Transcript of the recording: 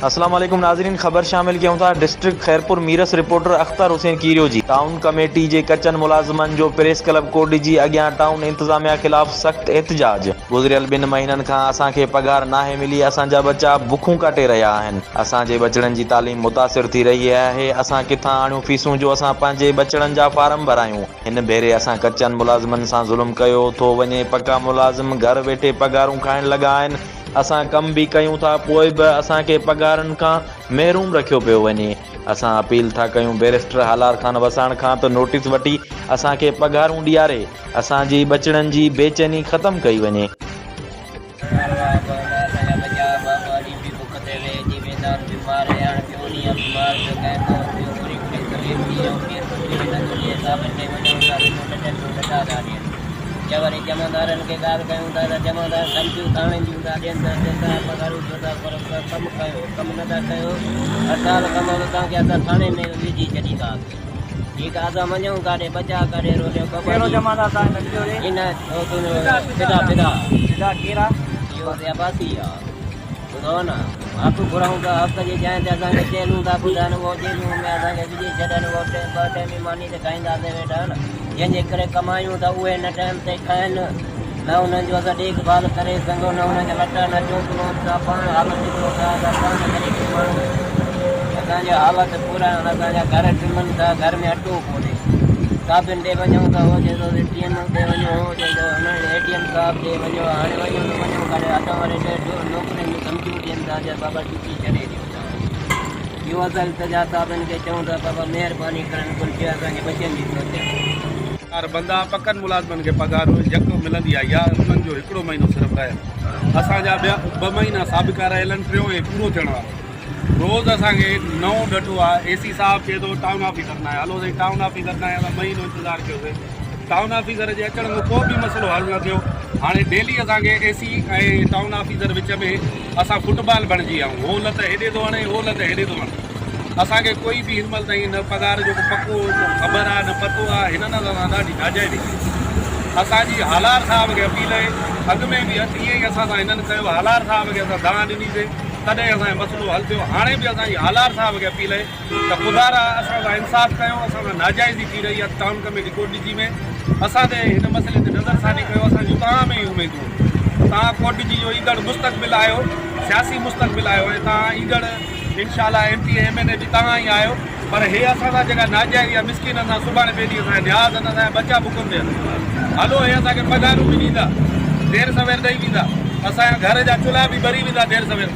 اسلام عليڪم ناظرين خبر شامل ڪيون ٿا ڊسٽرڪٽ خيرپور ميرس رپورٽر اختر حسين ڪيريو جي ٽائون ڪميٽي جي ڪچن ملازمن جو پريس ڪلب ڪوٽڏيجي اڳيان ٽائون انتظاميا خلاف سخت احتجاج گذريل ٻن مهينن کان اسان کي پگهار ناهي ملي اسان جا ٻچا بکون ڪاٽي رهيا آهن اسان جي ٻچڙن جي تعليم متاثر ٿي رهي آهي اسان ڪٿان آڻيون فيسون جو اسان پنهنجي ٻچڙن جا فارم ڀرايون هن ڀيري اسان ڪچن ملازمن سان ظلم ڪيو ٿو وڃي پڪا ملازم گهر ويٺي پگهارون کائڻ لڳا آهن اسان ڪم به ڪيون ٿا پوء به اسان کي پگهارن کان محروم رکيو پيو وڃي اسان اپيل ٿا ڪيون بئريسٽر هالار خان وساڻ کان ته نوٽيس وٺي اسان کي پگهارون ڏياري اسان جي ٻچڙن جي بيچيني ختم ڪئي وڃي. يا وري جمعدارن کي ڳالهه ڪيون ٿا ته جمعدار ڌمڪيون ٿاڻن جون ٿا ڏين ته چون ٿا پگهارون ڇو ٿا گهرو ڪم ڪيو ڪم نه ٿا ڪيو هڙتال ڪندو ته توهان کي اسان ٿاڻي ۾ وجهي ڇڏينداسين ٺيڪ آ اسان وڃون ڪاڏي ٻچا ڪاڏي روليو بابا ڪهڙو جمعدار توهان کي ڌمڪيون ڏي هن فدا فدا فدا ڪير آ اهو عباسي آ ٻڌو نه حق گهرون ٿا حق جي جاء تي اسان کي جيلون ٿا ٻڌائن اهو جيلون ۾ اسان کي وجهي ڇڏن اهو ٽيم ٻه ٽيم ئي ماني ته کائينداسين ويٺا نه جنهن جي ڪري ڪمايون ٿا اهي نه ٽيم تي کائن نه انهن جو اسان ڏيک ڀال ڪري سگهون نه انهن جا لٽا نه چوپلون اسان پاڻ حالت ڏسو ٿا اسان پاڻ غريب ماڻهو اسان جي حالت پورا آهن اسان جا گهر ٽمن ٿا گهر ۾ اٽو ڪونهي صابن ڏي وڃون ته هو چئي ٿو اي ٽي ايم ڏي وڃو هو چئي ٿو اي ٽي ايم صاحب ڏي وڃو هاڻي وڃو ته وڃو ڪاڏي اسان وري نوڪرين جون ڌمڪيون ڏين ٿا چي بابا ڊيوٽي ڇڏي ڏيو ٿا اهو اسان التجا صاحبن کي چئون ٿا بابا مهرباني ڪرن ڪجهه اسان جي ٻچن جي سوچن. يار بندا پڪن ملازمن کي پگهار يڪ ملندي آئي آ انهن جو هڪڙو مهينو صرف رهيل اسان جا ٻيا ٻه مهينا سابقا رهيل آهن ٽيون هي پورو ٿيڻ وارو روز اسان کي نئون ڏٽو آ اي سي صاحب چئي ٿو ٽائون آفيسر ناهي هلو سائين ٽائون آفيسر ناهي اسان مهينو انتظار ڪيوسي ٽائون آفيسر جي اچڻ کان پوء به مسئلو حل نه ٿيو هاڻي ڊيلي اسان کي اي سي ۽ ٽائون آفيسر وچ ۾ اسان فٽبال بڻجي ويا آهيون هو لت هيڏي ٿو هڻي هو لت هيڏي ٿو هڻي اسان کي ڪوئي به هن مهل تائين نه پگهار جو ڪو پڪو خبر آهي نه پتو آهي هنن اسان سان ڏاڍي ناجائزي ڪئي اسان جي هالار صاحب کي اپيل آهي اڳ ۾ به ائين ئي اسان سان هنن ڪيو هالار صاحب کي اسان دانهن ڏني سي تڏهن اسان جو مسئلو حل ٿيو هاڻي به اسان جي هالار صاحب کي اپيل آهي ته خدارا اسان سان انصاف ڪيو اسان سان ناجائزي ٿي رهي آهي ٽائون ڪميٽي ڪوٽڏجي ۾ اسان تي هن مسئلي تي نظر ثاني ڪيو اسان جون توهان ۾ ئي اميدون آهن توهان ڪوٽڏجي جو ايندڙ مستقبل آهيو سياسي مستقبل آهيو ۽ توهان ايندڙ انشاء الله M P M N A به توهان ئي آهيو پر هي اسان سان جيڪا ناجائزي آهي مسڪينن سان سڀاڻي ٻئي ڏينهن اسان جا نياز آهن اسان جا ٻچا بکن تي هلو هي اسان کي پگهارون به ڏيندا دير سوير ڏئي ويندا اسان جا گهر جا چلها به ٻري ويندا دير سوير.